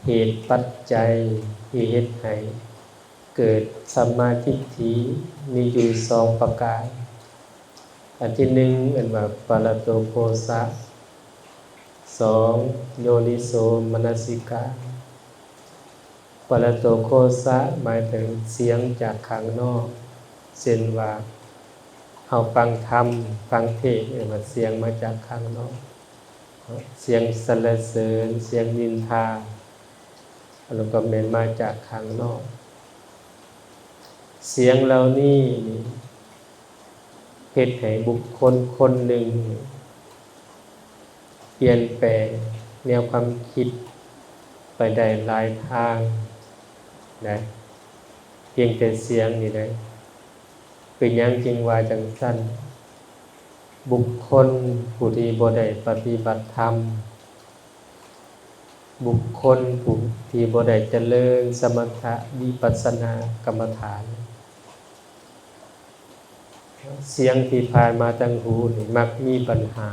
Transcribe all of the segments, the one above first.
ເຫດປັດໄຈທີ່ເຮັດໃຫ້ເກີດສຳມາທິດຖິມີຢູ່ສອງປະການ. ອັນທີໜຶ່ງເອີ້ນວ່າປະລະໂຕໂຄສະ, ສອງໂຍນິໂສມະນະສິການ. ປະລະໂຕໂຄສະໝາຍເຖິງສຽງຈາກຂ້າງນອກ, ເຊັ່ນວ່າເຮົາຟັງທຳ, ຟັງເທດ, ເອີ້ນວ່າສຽງມາຈາກຂ້າງນອກ. ສຽງສັນລະເສີນ, ສຽງນິນທາ, ອັນນັ້ນກໍແມ່ນມາຈາກຂ້າງນອກ. ສຽງເຫຼົ່ານີ້ນີ້ ເຮັດໃຫ້ບຸກຄົນຄົນໜຶ່ງປ່ຽນແປງແນວຄວາມຄິດໄປໄດ້ຫຼາຍທາງນະ, ພຽງແຕ່ສຽງນີ້ນະ. ເປັນຫຍັງຈຶ່ງວ່າຈັ່ງຊັ້ນ? ບຸກຄົນຜູ້ທີ່ບໍ່ໄດ້ປະຕິບັດທຳ, ບຸກຄົນຜູ້ທີ່ບໍ່ໄດ້ຈະເລີນສະມະຖະວິປັດສະນາກຳມະຖານ, ສຽງທີ່ຜ່ານມາທາງຫູນີ້ມັກມີບັນຫາ,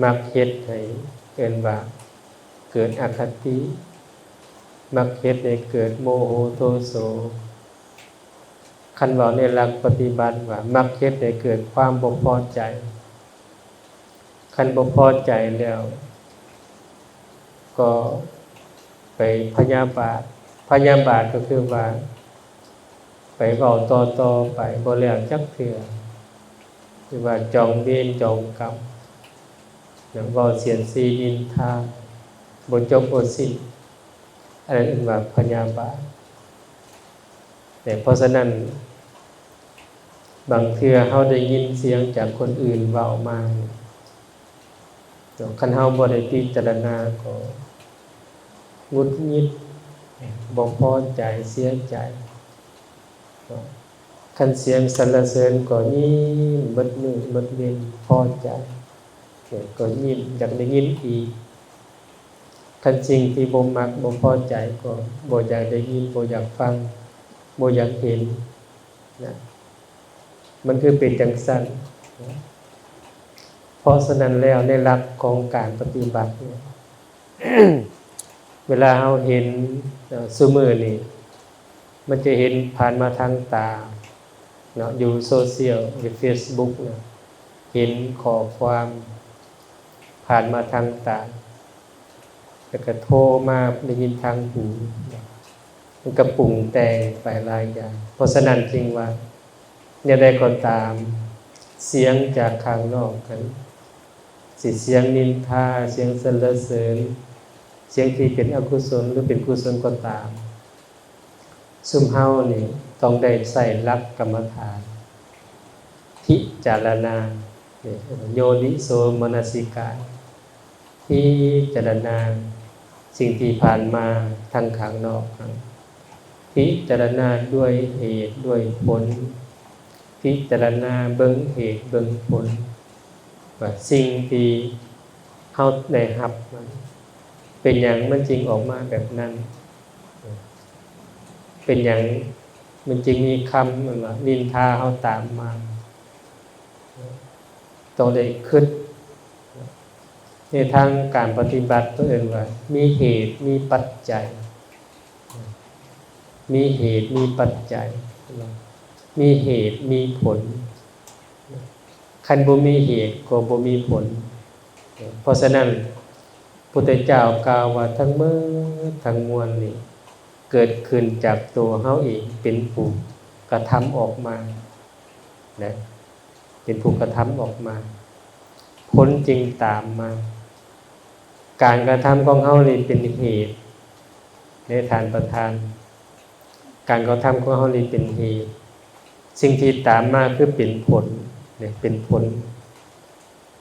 ມັກເຮັດໃຫ້ ເອີ້ນວ່າເກີດອະຄະຕິ, ມັກເຮັດໃຫ້ເກີດໂມໂຫໂທໂສ. ຄັນເວົ້າໃນຫຼັກປະຕິບັດວ່າມັກເຮັດໃຫ້ເກີດຄວາມບໍ່ພໍໃຈ, ຄັນບໍ່ພໍໃຈແລ້ວກໍໄປພະຍາບາດ, ພະຍາບາດກໍຄືວ່າໄປເວົ້າຕໍ່ໆໄປບໍ່ແລ້ວຈັກເທື່ອ, ຫຼືວ່າຈອງເວນຈອງກຳ, ເວົ້າສຽດສີນິນທາບໍ່ຈົບບໍ່ສິ້ນ, ອັນນັ້ນເອີ້ນວ່າພະຍາບາດ. ແຕ່ເພາະສະນັ້ນ ບາງເທື່ອເຮົາໄດ້ຍິນສຽງຈາກຄົນອື່ນເວົ້າມາ, ຄັນເຮົາບໍ່ໄດ້ພິຈາລະນາກໍຫງຸດຫງິດ, ບໍ່ພໍໃຈ, ເສຍໃຈ. ຄັນສຽງສັນລະເສີນກໍຍິນໝົດມື້ໝົດເວັນ, ພໍໃຈ, ກໍຍິນ, ຢາກໄດ້ຍິນອີກ. ຄັນສິ່ງທີ່ບໍ່ມັກ, ບໍ່ພໍໃຈ ກໍບໍ່ຢາກໄດ້ຍິນ, ບໍ່ຢາກຟັງ, ບໍ່ຢາກເຫັນນະ. ມັນຄືເປັນຈັ່ງຊັ້ນນະ. ເພາະສະນັ້ນແລ້ວ ໃນຫຼັກຂອງການປະຕິບັດເນຍ, ເວລາເຮົາເຫັນ, ເອີ, ຊຸມື້ນີ້ ມັນຈະເຫັນຜ່ານມາທາງຕາເນາະ, ຢູ່ໂຊຊຽວ, ຢູ່ເຟສບຸກເນາະ, ເຫັນຂໍ້ຄວາມຜ່ານມາທາງຕາ, ແລ້ວກໍໂທມາໄດ້ຍິນທາງຫູ, ມັນກໍປຸງແຕ່ງໄປຫຼາຍຢ່າງ. ເພາະສະນັ້ນຈຶ່ງວ່າ ແນວໃດກໍຕາມ, ສຽງຈາກຂ້າງນອກນັ້ນ, ຊິສຽງນິນທາ, ສຽງສັນລະເສີນ, ສຽງທີ່ເປັນອະກຸສົນ ຫຼື ເປັນກຸສົນກໍຕາມ, ຊຸມເຮົານີ້ຕ້ອງໄດ້ໃຊ້ຫຼັກກຳມະຖານ ພິຈາລະນາ, ໂຍນິໂສມະນະສິການ, ພິຈາລະນາສິ່ງທີ່ຜ່ານມາທາງຂ້າງນອກ, ພິຈາລະນາດ້ວຍເຫດດ້ວຍຜົນ, ພິຈາລະນາເບິ່ງເຫດເບິ່ງຜົນ ວ່າສິ່ງທີ່ເຮົາໄດ້ຮັບນັ້ນ ເປັນຫຍັງມັນຈຶ່ງອອກມາແບບນັ້ນ? ເປັນຫຍັງມັນຈຶ່ງມີຄຳ ແມ່ນວ່າ ນິນທາເຮົາຕາມມາ? ຕ້ອງໄດ້ຄິດ ໃນທາງການປະຕິບັດ ເພິ່ນເອີ້ນວ່າ ມີເຫດມີປັດໄຈ, ມີເຫດມີປັດໄຈ, ມີເຫດມີຜົນ. ຄັນບໍ່ມີເຫດກໍບໍ່ມີຜົນ. ເພາະສະນັ້ນ ພຸດທະເຈົ້າກ່າວວ່າ ທັງໝົດທັງມວນນີ້ ເກີດຂຶ້ນຈາກຕົວເຮົາເອງ ເປັນຜູ້ກະທຳອອກມານະ, ເປັນຜູ້ກະທຳອອກມາ, ຜົນຈຶ່ງຕາມມາ. ການກະທຳຂອງເຮົານີ້ເປັນເຫດເດ້ທ່ານປະທານ, ການກະທຳຂອງເຮົານີ້ເປັນເຫດ, ສິ່ງທີ່ຕາມມາຄືເປັນຜົນເດ້, ເປັນຜົນ.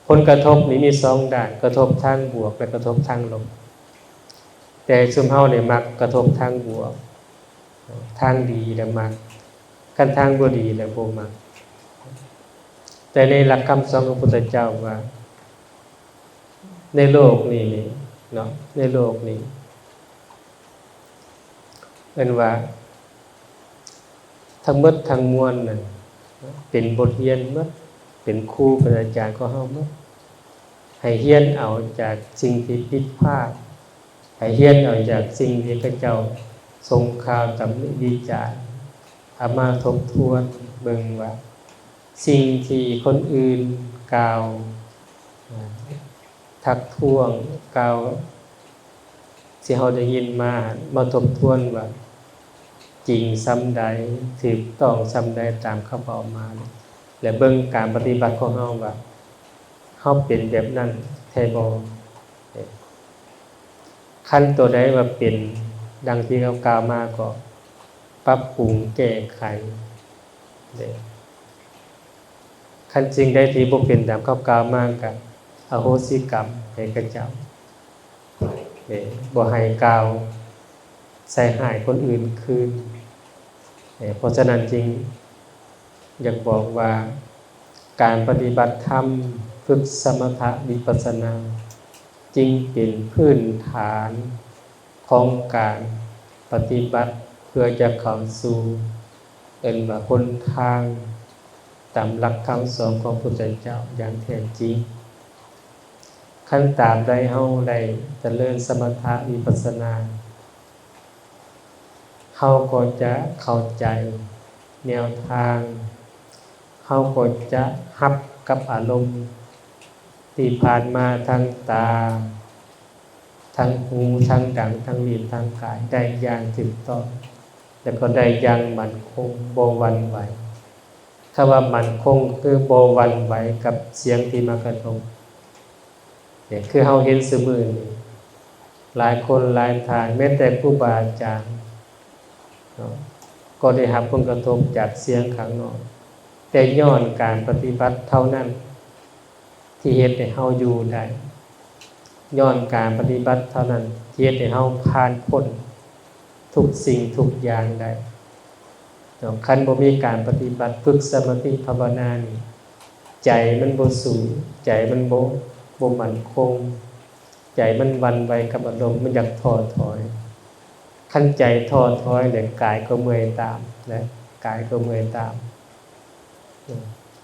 ຜົນກະທົບນີ້ມີສອງດ້ານ, ກະທົບທາງບວກ ແລະ ກະທົບທາງລົບ. ແຕ່ຊຸມເຮົານີ້ມັກກະທົບທາງບວກ, ທາງດີລະມັກ, ຄັນທາງບໍ່ດີລະບໍ່ມັກ. ແຕ່ໃນຫຼັກຄຳສອນຂອງພະພຸດທະເຈົ້າວ່າ ໃນໂລກນີ້ນີ້ເນາະ, ໃນໂລກນີ້ ເອີ້ນວ່າ ທັງໝົດທັງມວນນັ້ນ ເປັນບົດຮຽນໝົດ, ເປັນຄູເປັນອາຈານຂອງເຮົາໝົດ. ໃຫ້ຮຽນເອົາຈາກສິ່ງທີ່ຜິດພາດ, ໃຫ້ຮຽນເອົາຈາກສິ່ງທີ່ເຂົາເຈົ້າຊົງຂ່າວຕຳນິວິຈານ, ເອົາມາທົບທວນເບິ່ງວ່າ ສິ່ງທີ່ຄົນອື່ນກ່າວ, ທັກທ້ວງ, ກ່າວ ທີ່ເຮົາໄດ້ຍິນມາ ມາທົບທວນວ່າຈິງສ່ຳໃດ, ຖືກຕ້ອງສ່ຳໃດຕາມເຂົາເວົ້າມາ, ແລະ ເບິ່ງການປະຕິບັດຂອງເຮົາວ່າ ເຮົາເປັນແບບນັ້ນແທ້ບໍ່? ຄັນຕົວໃດວ່າເປັນດັ່ງທີ່ເຂົາກ່າວມາ ກໍປັບປຸງແກ້ໄຂ. ຄັນສິ່ງໃດທີ່ບໍ່ເປັນຕາມເຂົາກ່າວມາ ກໍອະໂຫສິກຳໃຫ້ເຂົາເຈົ້າ, ບໍ່ໃຫ້ກ່າວໃສ່ຮ້າຍຄົນອື່ນຄືນ. ເພາະສະນັ້ນຈຶ່ງຢາກບອກວ່າ ການປະຕິບັດທຳ ຝຶກສະມະຖະວິປັດສະນາ ຈຶ່ງເປັນພື້ນຖານຂອງການປະຕິບັດ ເພື່ອຈະເຂົ້າສູ່ ເອີ້ນວ່າຫົນທາງຕາມຫຼັກຄຳສອນຂອງພະພຸດທະເຈົ້າຢ່າງແທ້ຈິງ. ຄັນຕາມໃດເຮົາໄດ້ຈະເລີນສະມະຖະວິປັດສະນາ, ເຮົາກໍຈະເຂົ້າໃຈແນວທາງ, ເຮົາກໍຈະຮັບກັບອາລົມທີ່ຜ່ານມາທາງຕາ, ທັງຫູ, ທັງດັງ, ທັງລີ້ນ, ທັງກາຍ ໄດ້ຢ່າງຖືກຕ້ອງ ແລະ ກໍໄດ້ຢ່າງໝັ້ນຄົງ, ບໍ່ຫວັ່ນໄຫວ. ຄຳວ່າໝັ້ນຄົງ ຄືບໍ່ຫວັ່ນໄຫວກັບສຽງທີ່ມາກະທົບ. ນີ້ຄືເຮົາເຫັນຊຸມື້ນີ້ ຫຼາຍຄົນຫຼາຍທ່ານ, ແມ້ແຕ່ຄູບາອາຈານເນາະ ກໍໄດ້ຮັບຜົນກະທົບຈາກສຽງຂ້າງນອກ, ແຕ່ຍ້ອນການປະຕິບັດເທົ່ານັ້ນ ທີ່ເຮັດໃຫ້ເຮົາຢູ່ໄດ້, ຍ້ອນການປະຕິບັດເທົ່ານັ້ນ ທີ່ເຮັດໃຫ້ເຮົາຜ່ານພົ້ນທຸກສິ່ງທຸກຢ່າງໄດ້. ເນາະ ຄັນບໍ່ມີການປະຕິບັດ ຝຶກສະມາທິພາວະນານີ້ ໃຈມັນບໍ່ສູ້, ໃຈມັນບໍ່, ບໍ່ໝັ້ນຄົງ, ໃຈມັນຫວັ່ນໄຫວກັບອາລົມ, ມັນຢາກທໍ້ຖອຍ. ຄັນໃຈທໍ້ຖອຍແລ້ວ ກາຍກໍເມື່ອຍຕາມ, ແລະ ກາຍກໍເມື່ອຍຕາມ.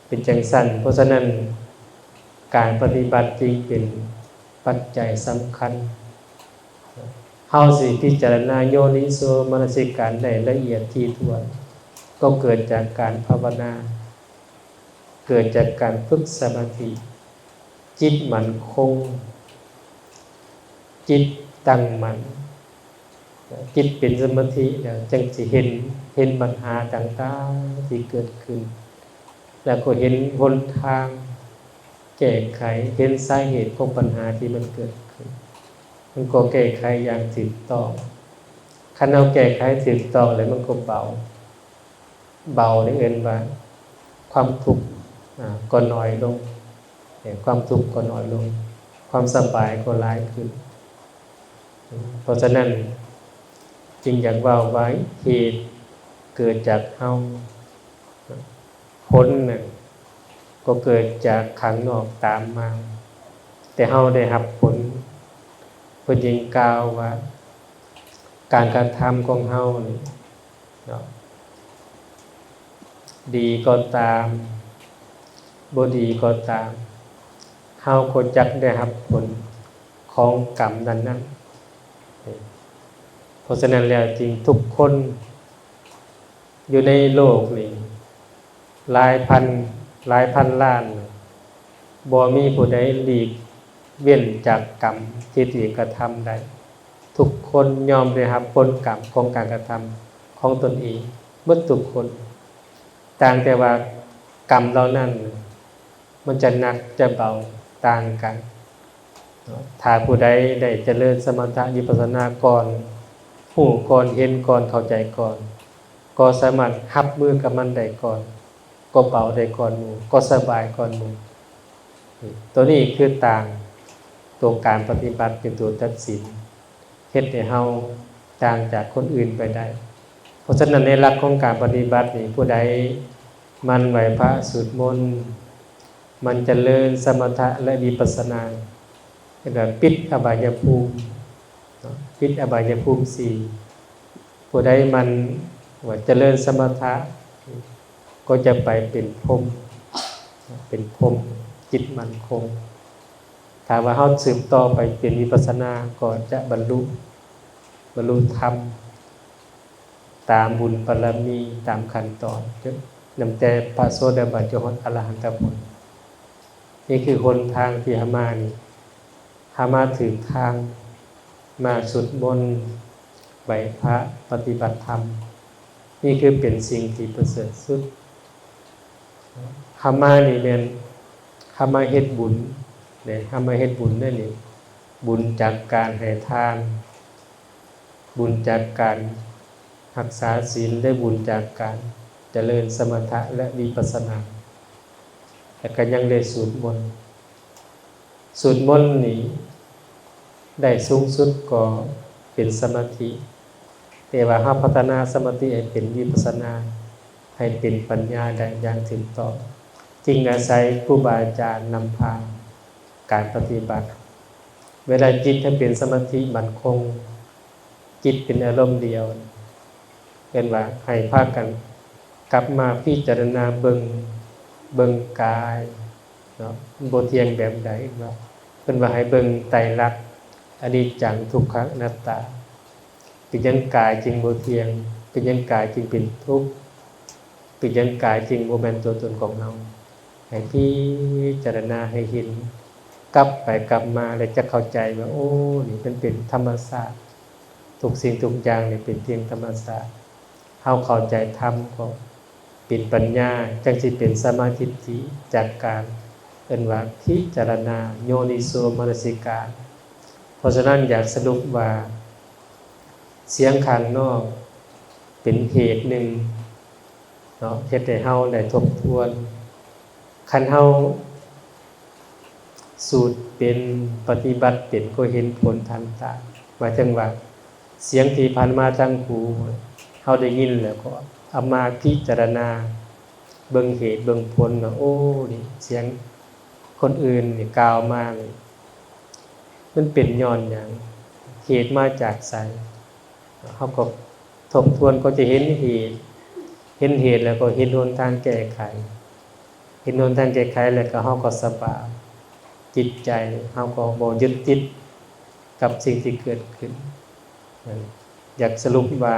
ເປັນຈັ່ງຊັ້ນ, ເພາະສະນັ້ນ ການປະຕິບັດຈຶ່ງເປັນປັດໄຈສຳຄັນ. ເຮົາຊິພິຈາລະນາໂຍນິໂສມະນະສິການໄດ້ລະອຽດຖີ່ຖ້ວນ ກໍເກີດຈາກການພາວະນາ, ເກີດຈາກການຝຶກສະມາທິ, ຈິດໝັ້ນຄົງ, ຈິດຕັ້ງໝັ້ນ. ຈິດເປັນສະມາທິແລ້ວ ຈັ່ງຊິເຫັນ, ເຫັນບັນຫາຕ່າງໆທີ່ເກີດຂຶ້ນ, ແລ້ວກໍເຫັນຫົນທາງແກ້ໄຂ, ເຫັນສາເຫດຂອງບັນຫາທີ່ມັນເກີດຂຶ້ນ, ມັນກໍແກ້ໄຂຢ່າງຖືກຕ້ອງ. ຄັນເຮົາແກ້ໄຂຖືກຕ້ອງແລ້ວ ມັນກໍເບົາ. ເບົານີ້ເອີ້ນວ່າຄວາມທຸກ ອາ ກໍໜ້ອຍລົງ, ຄວາມທຸກກໍໜ້ອຍລົງ, ຄວາມສະບາຍກໍຫຼາຍຂຶ້ນ. ເພາະສະນັ້ນຈຶ່ງຢາກເວົ້າວ່າ ເຫດເກີດຈາກເຮົາ, ຜົນນັ້ນກໍເກີດຈາກຂ້າງນອກຕາມມາ, ແຕ່ເຮົາໄດ້ຮັບຜົນ. ເພິ່ນຈຶ່ງກ່າວວ່າ ການກະທຳຂອງເຮົານີ້ ເນາະ ດີກໍຕາມ ບໍ່ດີກໍຕາມ ເຮົາກໍຈັກໄດ້ຮັບຜົນຂອງກຳນັ້ນໆ. ເພາະສະນັ້ນແລ້ວ ຈຶ່ງທຸກຄົນຢູ່ໃນໂລກນີ້ ຫຼາຍພັນ, ຫຼາຍພັນລ້ານ, ບໍ່ມີຜູ້ໃດຫຼີກເວັ້ນຈາກກຳທີ່ຕົວເອງກະທຳໄດ້. ທຸກຄົນຍ່ອມໄດ້ຮັບຜົນກຳຂອງການກະທຳຂອງຕົນເອງໝົດທຸກຄົນ, ຕ່າງແຕ່ວ່າກຳເຫຼົ່ານັ້ນມັນຈະໜັກຈະເບົາຕ່າງກັນ. ຖ້າຜູ້ໃດໄດ້ຈະເລີນສະມະຖະວິປັດສະນາກ່ອນ, ຮູ້ກ່ອນ, ເຫັນກ່ອນ, ເຂົ້າໃຈກ່ອນ, ກໍສາມາດຮັບມືກັບມັນໄດ້ກ່ອນ, ກໍເບົາໄດ້ກ່ອນໝູ່, ກໍສະບາຍກ່ອນໝູ່. ໂຕນີ້ຄືຕ່າງ, ໂຕການປະຕິບັດເປັນໂຕຕັດສິນ, ເຮັດໃຫ້ເຮົາຕ່າງຈາກຄົນອື່ນໄປໄດ້. ເພາະສະນັ້ນ ໃນຫຼັກຂອງການປະຕິບັດນີ້, ຜູ້ໃດໝັ່ນໄຫວ້ພະ, ສວດມົນ, ໝັ່ນຈະເລີນສະມະຖະ ແລະ ວິປັດສະນາ, ເອີ້ນວ່າປິດອະບາຍະພູມເນາະ, ປິດອະບາຍະພູມສີ່. ຜູ້ໃດໝັ່ນວ່າຈະເລີນສະມະຖະ ກໍຈະໄປເປັນພົມ, ເປັນພົມ, ຈິດໝັ້ນຄົງ. ຖ້າວ່າເຮົາສືບຕໍ່ໄປເປັນວິປັດສະນາ ກໍຈະບັນລຸ ບັນລຸທຳຕາມບຸນບາລະມີ ຕາມຂັ້ນຕອນ ນັບແຕ່ພະໂສດາບັນຈົນຮອດອະລະຫັນຕະຜົນ. ນີ້ຄືຫົນທາງທີ່ເຮົາມານີ້ ເຮົາມາຖືກທາງ ມາສວດມົນ ໄຫວ້ພະ ປະຕິບັດທຳ ນີ້ຄືເປັນສິ່ງທີ່ປະເສີດສຸດ. ເຮົາມານີ້ແມ່ນເຮົາມາເຮັດບຸນເດ້, ເຮົາມາເຮັດບຸນເດ້ນີ້, ບຸນຈາກການໃຫ້ທານ, ບຸນຈາກການຮັກສາສິນ ແລະ ບຸນຈາກການຈະເລີນສະມະຖະ ແລະ ວິປັດສະນາ, ແລະ ກໍຍັງໄດ້ສວດມົນ. ສວດມົນນີ້ໄດ້ສູງສຸດກໍເປັນສະມາທິ, ແຕ່ວ່າເຮົາພັດທະນາສະມາທິໃຫ້ເປັນວິປັດສະນາ, ໃຫ້ເປັນປັນຍາໄດ້ຢ່າງຖືກຕ້ອງ, ຈຶ່ງອາໄສຄູບາອາຈານນຳພາການປະຕິບັດ. ເວລາຈິດໃຫ້ເປັນສະມາທິໝັ້ນຄົງ, ຈິດເປັນອາລົມດຽວ, ເອີ້ນວ່າໃຫ້ພາກັນກັບມາພິຈາລະນາເບິ່ງ, ເບິ່ງກາຍເນາະ, ມັນບໍ່ທ່ຽງແບບໃດເນາະ. ເພິ່ນວ່າໃຫ້ເບິ່ງໄຕລັກ ອະນິດຈັງ ທຸກຂັງ ອະນັດຕາ. ເປັນຫຍັງກາຍຈຶ່ງບໍ່ທ່ຽງ? ເປັນຫຍັງກາຍຈຶ່ງເປັນທຸກ? ເປັນຫຍັງກາຍຈຶ່ງບໍ່ແມ່ນຕົວຕົນຂອງເຮົາ? ໃຫ້ພິຈາລະນາໃຫ້ເຫັນ, ກັບໄປກັບມາ ແລ້ວຈະເຂົ້າໃຈວ່າ ໂອ້ ນີ້ມັນເປັນທຳມະຊາດ, ທຸກສິ່ງທຸກຢ່າງນີ້ເປັນພຽງທຳມະຊາດ. ເຮົາເຂົ້າໃຈທຳກໍເປັນປັນຍາ, ຈັ່ງຊິເປັນສຳມາທິດຖິ ຈາກການເອີ້ນວ່າພິຈາລະນາໂຍນິໂສມະນະສິການ. ເພາະສະນັ້ນ ຢາກສະຫຼຸບວ່າ ສຽງຂ້າງນອກເປັນເຫດໜຶ່ງເນາະ ເຮັດໃຫ້ເຮົາໄດ້ທົບທວນ. ຄັນເຮົາສູດເປັນ, ປະຕິບັດເປັນ ກໍເຫັນຜົນທັນຕາ. ໝາຍເຖິງວ່າ ສຽງທີ່ຜ່ານມາທາງຫູ ເຮົາໄດ້ຍິນແລ້ວກໍເອົາມາພິຈາລະນາເບິ່ງເຫດເບິ່ງຜົນວ່າ ໂອ້ ນີ້ສຽງຄົນອື່ນນີ້ກ່າວມານີ້ ມັນເປັນຍ້ອນຫຍັງ? ເຫດມາຈາກໃສ? ເຮົາກໍທົບທວນ ກໍຈະເຫັນເຫດ, ເຫັນເຫດແລ້ວກໍເຫັນຫົນທາງແກ້ໄຂ, ເຫັນຫົນທາງແກ້ໄຂແລ້ວກໍເຮົາກໍສະບາຍ, ຈິດໃຈເຮົາກໍບໍ່ຍຶດຕິດກັບສິ່ງທີ່ເກີດຂຶ້ນ. ຢາກສະຫຼຸບວ່າ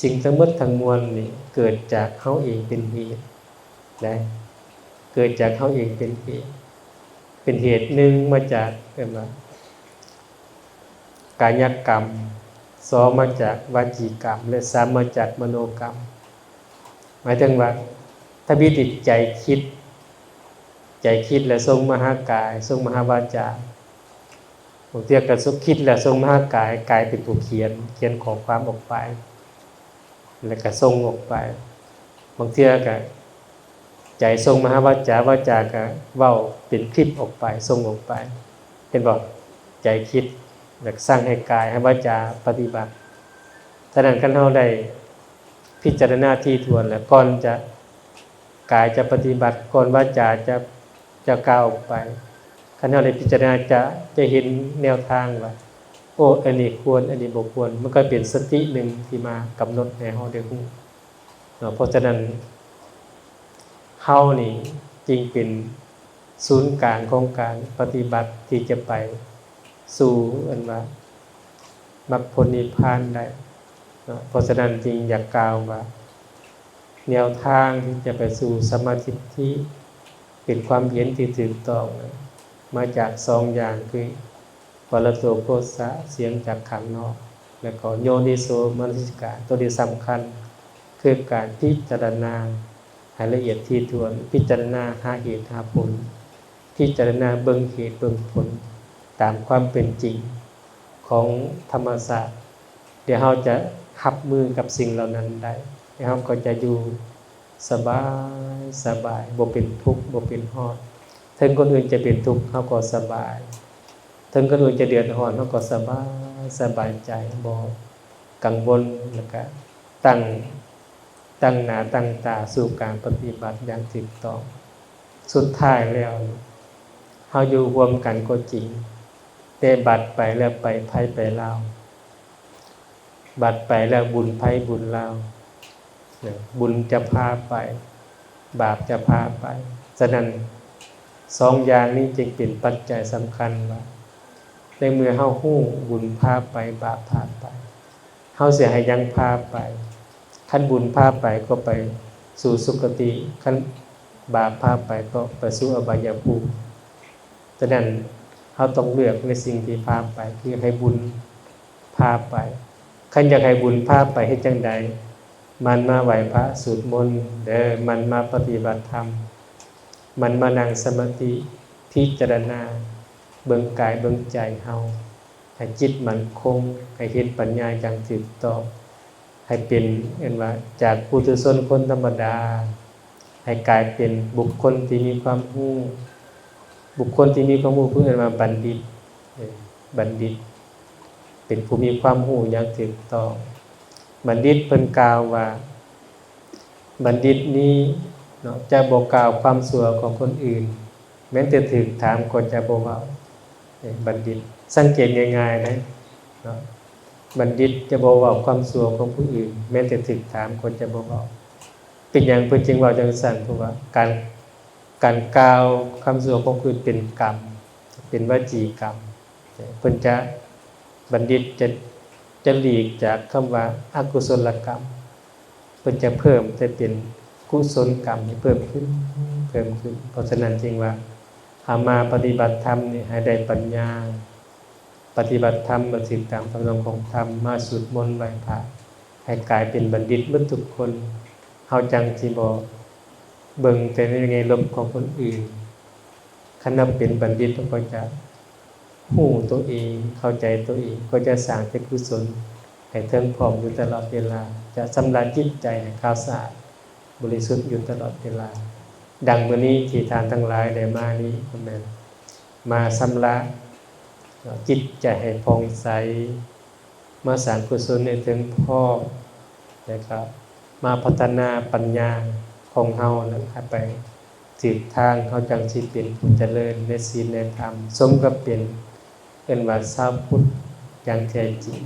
ສິ່ງທັງໝົດທັງມວນນີ້ເກີດຈາກເຮົາເອງເປັນເຫດ ແລະ ເກີດຈາກເຮົາເອງເປັນເຫດ, ເປັນເຫດ ໜຶ່ງ ມາຈາກ ເອີ້ນວ່າ ກາຍະກຳ, ສອງ ມາຈາກວະຈີກຳ ແລະ ສາມ ມາຈາກມະໂນກຳ. ໝາຍເຖິງວ່າ ທຳອິດໃຈຄິດ, ໃຈຄິດແລ້ວສົ່ງມາຫາກາຍ, ສົ່ງມາຫາວາຈາ. ບາງເທື່ອກໍຄິດແລ້ວສົ່ງມາຫາກາຍ, ກາຍເປັນຜູ້ຂຽນ, ຂຽນຂໍ້ຄວາມອອກໄປ ແລ້ວກໍສົ່ງອອກໄປ. ບາງເທື່ອກໍໃຈສົ່ງມາຫາວາຈາ, ວາຈາກໍເວົ້າເປັນຄລິບອອກໄປ, ສົ່ງອອກໄປ. ເຫັນບໍ່? ໃຈຄິດ ແລ້ວກໍສັ່ງໃຫ້ກາຍ, ໃຫ້ວາຈາປະຕິບັດ. ສະນັ້ນ ຄັນເຮົາໄດ້ພິຈາລະນາຖີ່ຖ້ວນແລ້ວ, ກ່ອນຈະ ກາຍຈະປະຕິບັດ, ກ່ອນວາຈາຈະ ຈະກ່າວອອກໄປ, ຄັນເຮົາໄດ້ພິຈາລະນາ ຈະ ຈະເຫັນແນວທາງວ່າ ໂອ້ ອັນນີ້ຄວນ, ອັນນີ້ບໍ່ຄວນ, ມັນກໍເປັນສະຕິໜຶ່ງທີ່ມາກຳນົດໃຫ້ເຮົາໄດ້ຮູ້ເນາະ. ເພາະສະນັ້ນ ເຮົານີ້ຈຶ່ງເປັນສູນກາງຂອງການປະຕິບັດທີ່ຈະໄປສູ່ ອັນວ່າ ມັກຜົນນິບພານໄດ້ເນາະ. ເພາະສະນັ້ນຈຶ່ງຢາກກ່າວວ່າ ແນວທາງທີ່ຈະໄປສູ່ສຳມາທິດຖິ ເປັນຄວາມເຫັນທີ່ຖືກຕ້ອງ ມາຈາກສອງຢ່າງ ຄື ປະລະໂຕໂພສະ ສຽງຈາກຂ້າງນອກ ແລະ ກໍໂຍນິໂສມະນະສິການ. ໂຕນີ້ສຳຄັນ ຄືການພິຈາລະນາໃຫ້ລະອຽດຖີ່ຖ້ວນ, ພິຈາລະນາຫາເຫດຫາຜົນ, ພິຈາລະນາເບິ່ງເຫດເບິ່ງຜົນຕາມຄວາມເປັນຈິງຂອງທຳມະຊາດ. ແລ້ວເຮົາຈະຮັບມືກັບສິ່ງເຫຼົ່ານັ້ນໄດ້, ແລ້ວເຮົາກໍຈະຢູ່ ສະບາຍ, ສະບາຍ, ບໍ່ເປັນທຸກ, ບໍ່ເປັນຮ້ອນ. ເຖິງຄົນອື່ນຈະເປັນທຸກ, ເຮົາກໍສະບາຍ. ເຖິງຄົນອື່ນຈະເດືອດຮ້ອນ, ເຮົາກໍສະບາຍ, ສະບາຍໃຈ, ບໍ່ກັງວົນ, ແລ້ວກະຕັ້ງ, ຕັ້ງໜ້າຕັ້ງຕາສູ່ການປະຕິບັດຢ່າງຖືກຕ້ອງ. ສຸດທ້າຍແລ້ວ, ເຮົາຢູ່ຮ່ວມກັນກໍຈິງ, ແຕ່ບັດໄປແລ້ວໄປໃຜໄປລາວ. ບັດໄປແລ້ວບຸນໃຜບຸນລາວ, ບຸນຈະພາໄປ, ບາບຈະພາໄປ. ສະນັ້ນ, ສອງຢ່າງນີ້ຈຶ່ງເປັນປັດໄຈສຳຄັນວ່າ ໃນເມື່ອເຮົາຮູ້ບຸນພາໄປ ບາບພາໄປ ເຮົາຊິໃຫ້ຫຍັງພາໄປ. ຄັນບຸນພາໄປກໍໄປສູ່ສຸຄະຕິ, ຄັນບາບພາໄປກໍໄປສູ່ອະບາຍະພູມ. ສະນັ້ນ ເຮົາຕ້ອງເລືອກໃນສິ່ງທີ່ພາໄປ ຄືໃຫ້ບຸນພາໄປ. ຄັນຢາກໃຫ້ບຸນພາໄປເຮັດຈັ່ງໃດ? ໝັ່ນມາໄຫວ້ພະ ສູດມົນເດີ, ໝັ່ນມາປະຕິບັດທຳ, ໝັ່ນມານັ່ງສະມາທິ ພິຈາລະນາເບິ່ງກາຍເບິ່ງໃຈເຮົາ ໃຫ້ຈິດໝັ້ນຄົງ, ໃຫ້ເຫັນປັນຍາຢ່າງຖືກຕ້ອງ, ໃຫ້ເປັນ ເອີ້ນວ່າ ຈາກປຸຖຸຊົນຄົນທຳມະດາ ໃຫ້ກາຍເປັນບຸກຄົນທີ່ມີຄວາມຮູ້. ບຸກຄົນທີ່ມີຄວາມຮູ້ເພິ່ນເອີ້ນວ່າບັນດິດ, ເອີ ບັນດິດ ເປັນຜູ້ມີຄວາມຮູ້ຢ່າງຖືກຕ້ອງ. ບັນດິດເພິ່ນກ່າວວ່າ ບັນດິດນີ້ເນາະ ຈະບໍ່ກ່າວຄວາມຊົ່ວຂອງຄົນອື່ນ, ແມ້ນແຕ່ຖືກຖາມກໍຈະບໍ່ເວົ້າ. ເອີ ບັນດິດ ສັງເກດງ່າຍໆເດ້ເນາະ, ບັນດິດຈະບໍ່ເວົ້າຄວາມຊົ່ວຂອງຜູ້ອື່ນ, ແມ້ນແຕ່ຖືກຖາມກໍຈະບໍ່ເວົ້າ. ເປັນຫຍັງເພິ່ນຈຶ່ງເວົ້າຈັ່ງຊັ້ນ? ເພາະວ່າການ ການກ່າວຄຳຊົ່ວຂອງຜູ້ອື່ນເປັນກຳ, ເປັນວະຈີກຳ. ເພິ່ນຈະ ບັນດິດຈະ ຈະຫຼີກຈາກຄຳວ່າອະກຸສົລະກຳ, ເພິ່ນຈະເພີ່ມແຕ່ເປັນກຸສົນກຳໃຫ້ເພີ່ມຂຶ້ນ ເພີ່ມຂຶ້ນ. ເພາະສະນັ້ນຈຶ່ງວ່າ ເຮົາມາປະຕິບັດທຳນີ້ໃຫ້ໄດ້ປັນຍາ, ປະຕິບັດທຳມາຖືກຕາມທຳນອງຂອງທຳ, ມາສູດມົນໄຫວ້ພະ ໃຫ້ກາຍເປັນບັນດິດໝົດທຸກຄົນ. ເຮົາຈັ່ງຊິບໍ່ເບິ່ງແຕ່ໃນແງ່ລົບຂອງຄົນອື່ນ. ຄັນເຮົາເປັນບັນດິດ ເຮົາກໍຈະຮູ້ຕົວເອງ, ເຂົ້າໃຈຕົວເອງ, ກໍຈະສ້າງແຕ່ກຸສົນໃຫ້ເຖິງພ້ອມຢູ່ຕະຫຼອດເວລາ, ຈະຊຳລະຈິດໃຈໃຫ້ຂາວສະອາດ ບໍລິສຸດຢູ່ຕະຫຼອດເວລາ. ດັ່ງມື້ນີ້ທີ່ທ່ານທັງຫຼາຍໄດ້ມານີ້ ກໍແມ່ນມາຊຳລະຈິດໃຈໃຫ້ຜ່ອງໃສ, ມາສ້າງກຸສົນໃຫ້ເຖິງພ້ອມ, ແລ້ວກໍມາພັດທະນາປັນຍາຂອງເຮົານັ້ນໃຫ້ໄປຖືກທາງ, ເຮົາຈັ່ງຊິເປັນຜູ້ຈະເລີນໃນສິນໃນທຳ, ສົມກັບເປັນ ເອີ້ນວ່າຊາວພຸດຢ່າງແທ້ຈິງ.